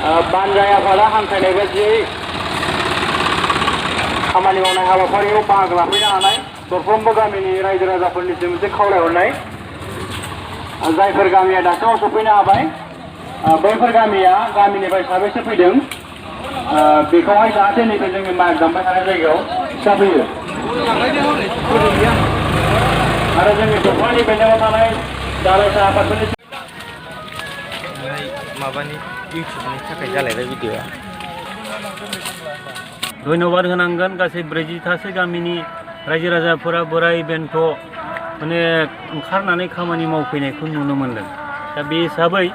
बानजाय आफादा हांख्रायनाय बायदियै खामानि मावनाय हाबाफारियाव बाहागो लाफैनो हानाय दरफ्रोमबो गामिनि रायजो राजाफोरनिसिम मोनसे खावलायहरनाय जायफोर गामिया दासिमाव सफैनो हाबाय बैफोर गामिया गामिनिफ्राय साबेसे फैदों बेखौहाय जाहाथे नैबे जोंनि माइक दामबाय थानाय जायगायाव खिथाफैयो आरो जोंनि दफानि बेन्दोंआव थानाय दालायसा आफादफोरनि माबानि इउटुबनि थाखाय जालायबाय भिडिअआ धन्यबाद होनांगोन गासै 40थासो गामिनि रायजो राजाफोरा बोराय बेन्थ माने ओंखारनानै खामानि मावफैनायखौ नुनो मोनदों दा बे हिसाबै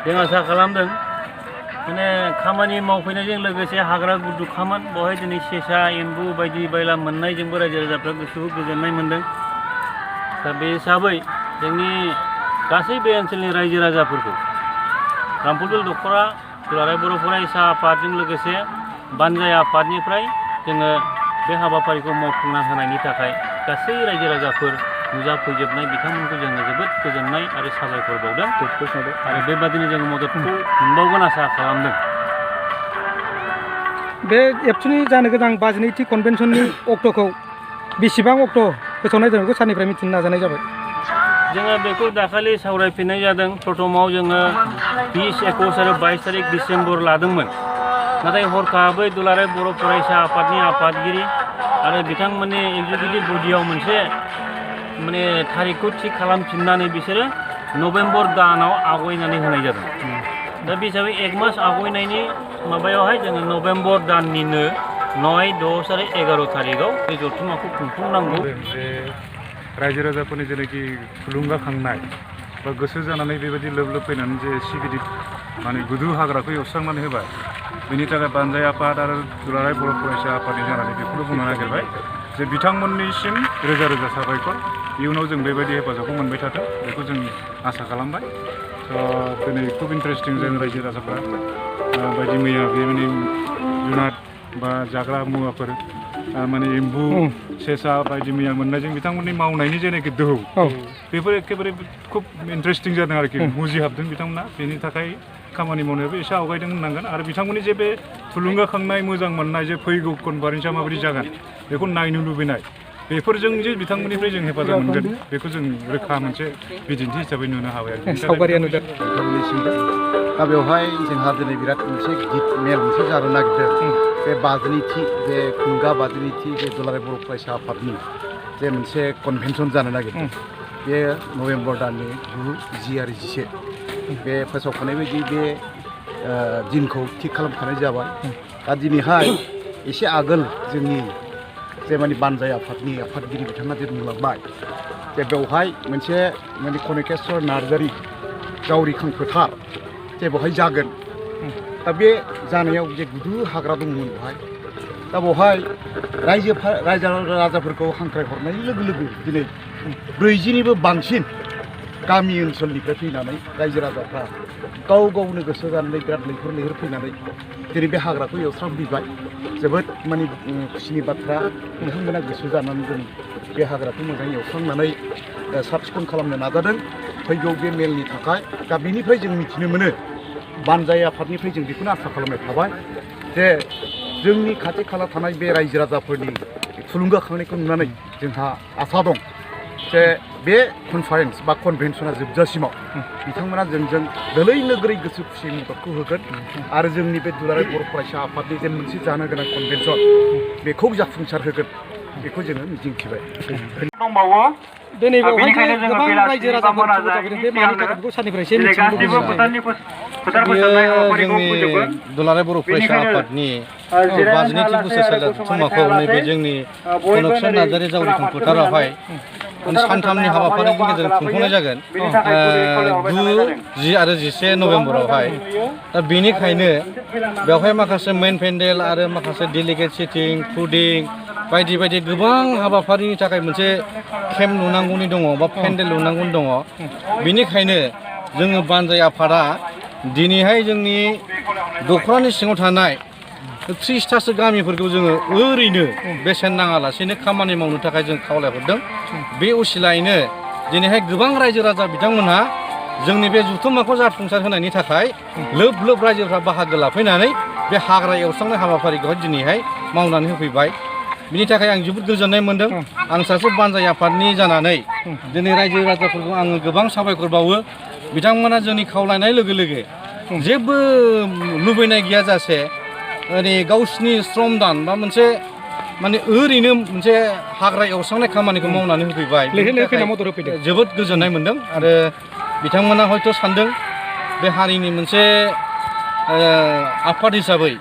जों आसा खालामदों माने खामानि मावफैनायजों लोगोसे हाग्रा गुदुखामोन बेवहाय दिनै सेसा एम्बु बायदि बायला मोननायजोंबो रायजो राजाफ्रा गोसोखौ गोजोननाय मोनदों दा बे हिसाबै जोंनि गासै बे ओनसोलनि रायजो राजाफोरखौ रामफलबिल दख'रा दुलाराय बर' फरायसा आफादजों लोगोसे बानजाय आफादनिफ्राय जोङो बे हाबाफारिखौ मावफुंना होनायनि थाखाय गासै रायजो राजाफोर नुजाफैजोबनाय बिथांमोनखौ जोङो जोबोद गोजोननाय आरो साबायखर बावदों आरो बेबादिनो जोङो मददखौ मोनबावगोन आसा खालामदों। बे एबसुनि जानो गोनां 52थि कनभेनसननि अक्ट'खौ बेसेबां अक्ट' फोसावनाय जादों बेखौ सारनिफ्राय मिथिनो नाजानाय जाबाय। जोङो बेखौ दाखालि सावरायफिननाय जादों प्रथमाव जोङो 20, 21 आरो 22 तारिख डिसेम्बर लादोंमोन नाथाय हरखाबै दुलाराय बर' फरायसा आफादनि आफादगिरि आरो बिथांमोननि एग्जिकिउटिभ बडियाव मोनसे माने थारिखखौ थिग खालामफिननानै बिसोरो नभेम्बर दानाव आवगायनानै होनाय जादों दा बे हिसाबै 1 मास आवगायनायनि माबायावहाय जोङो नभेम्बर दाननिनो 9, 10 आरो 11 तारिखआव बे जथुम्माखौ खुंफुंनांगौ। रायजो राजाफोरनि जेनाखि थुलुंगाखांनाय बा गोसो जानानै बेबायदि लोब लोब फैनानै जे सिगिदिर माने गुदु हाग्राखौ एवस्रांनानै होबाय बेनि थाखाय बानजाय आफाद आरो दुलाराय बर' फरायसा आफादनि जानानै बेखौनो बुंनो नागिरबाय जे बिथांमोननिसिम रोजा रोजा साबायखर इयुनाव जों बेबायदि हेफाजाबखौ मोनबाय थाथों बेखौ जों आसा खालामबाय। दिनै खुब इन्टारेस्टिं जों रायजो राजाफ्रा बायदि मैया बे माने जुनाद बा जाग्रा मुवाफोर माने एम्बु सेसा बायदि मैया मोननायजों बिथांमोननि मावनायनि जेनाखि दोहौ बेफोर एखेबारे खुब इन्टारेस्टिं जादों आरोखि मुजिहाबदों बिथांमोना बेनि थाखाय खामानि मावनायाबो एसे आवगायदों होननांगोन आरो बिथांमोननि जे बे थुलुंगाखांनाय मोजां मोननाय जे फैगौ कनफारेन्सआ माबायदि जागोन बेखौ नायनो लुबैनाय बेफोरजों जे बिथांमोननिफ्राय जों हेफाजाब मोनगोन बेखौ जों रोखा मोनसे बिदिन्थि हिसाबै नुनो हाबाय आरो सावगारिया नुदों दा बेवहाय जोंहा दिनै बिराद मोनसे गिदिर मेल मोनसे जानो नागिरदों बे 52थि बे खुंगा 52थि बे दुलाराय बर' फरायसा आफादनि जे मोनसे कनभेनसन जानो नागिरदों बे नभेम्बर दाननि 9, 10 आरो 11 बे फोसावखानाय बायदि बे दिनखौ थिग खालामखानाय जाबाय। दा दिनैहाय एसे आगोल जोंनि जे माने बानजाय आफादनि आफादगिरि बिथाङा जे बुंलांबाय जे बेवहाय मोनसे माने कनकेश्वर नार्जारि जावरिखां फोथार जे बेवहाय जागोन दा बे जानायाव जे गुदु हाग्रा दंमोन बेवहाय दा बेवहाय रायजो राजाफोरखौ हांख्रायहरनाय लोगो लोगो दिनै 40निबो बांसिन गामि ओनसोलनिफ्राय फैनानै रायजो राजाफ्रा गाव गावनो गोसो जानानै बिराद लैहोर लैहोर फैनानै दिनै बे हाग्राखौ एवस्रांफैबाय जोबोद माने खुसिनि बाथ्रा बिथांमोना गोसो जानानै जों बे हाग्राखौ मोजाङै एवस्रांनानै साब सिखोन खालामनो नाजादों फैगौ बे मेलनि थाखाय। दा बेनिफ्राय जों मिथिनो मोनो बानजाय आफादनिफ्राय जों बेखौनो आसा खालामनाय थाबाय जे जोंनि खाथि खाला थानाय बे रायजो राजाफोरनि थुलुंगाखांनायखौ नुनानै जोंहा आसा दं जे बे कनफारेन्स बा कनभेनसना जोबजासिमाव बिथांमोना जोंजों दोलै नोगोरै गोसो खुसियै मददखौ होगोन आरो जोंनि बे दुलाराय बर' फरायसा आफादनि जे मोनसे जानो गोनां कनभेनसन बेखौ जाफुंसार होगोन बेखौ जोङो मिजिंथिबाय। दंबावो दिनै बेवहाय गोबां रायजो राजाफोर जाफैदों बे मानि थाखाय बेखौ सारनिफ्राय एसे मिथिनो लुबैदों। जोंनि दुलाराय बर' फरायसा आफादनि 52थि बोसोरसालि जथुम्माखौ नैबे जोंनि कनकेश्वर नार्जारि जावरिखां फोथारावहाय सानथामनि हाबाफारिनि गेजेरजों खुंफुंनाय जागोन 9, 10 आरो 11 नभेम्बरावहाय। दा बेनिखायनो बेवहाय माखासे मेइन पेन्डेल आरो माखासे डेलिगेट सिटिं फुडिं बायदि बायदि गोबां हाबाफारिनि थाखाय मोनसे केम्प लुनांगौनि दङ बा पेन्डेल लुनांगौनि दङ। बेनिखायनो जोङो बानजाय आफादा दिनैहाय जोंनि दख'रानि सिङाव थानाय 30थासो गामिफोरखौ जोङो ओरैनो बेसेन नाङालासेनो खामानि मावनो थाखाय जों खावलायहरदों। बे उसिलायैनो दिनैहाय गोबां रायजो राजा बिथांमोनहा जोंनि बे जुथुम्माखौ जाफुंसार होनायनि थाखाय लोब लोब रायजोफ्रा बाहागो लाफैनानै बे हाग्रा एवस्रांनाय हाबाफारिखौ दिनैहाय मावनानै होफैबाय बिनि थाखाय आं जोबोद गोजोननाय मोन्दों आं सासे बानजाय आफादनि जानानै दिनै रायजो राजाफोरखौ आङो गोबां साबायखर बावो बिथांमोना जोंनि खावलायनाय लोगो लोगो जेबो लुबैनाय गैयाजासे ओरै गावसिनि श्रम दान बा मोनसे माने ओरैनो मोनसे हाग्रा एवस्रांनाय खामानिखौ मावनानै होफैबाय जोबोद गोजोननाय मोन्दों आरो बिथांमोना हयथ' सानदों बे हारिनि मोनसे आफाद हिसाबै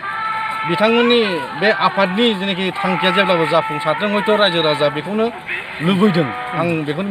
बिथांमोननि बे आफादनि जेनाखि थांखिया जेब्लाबो जाफुंसारदों हयथ' रायजो राजा बेखौनो लुबैदों आं बेखौनो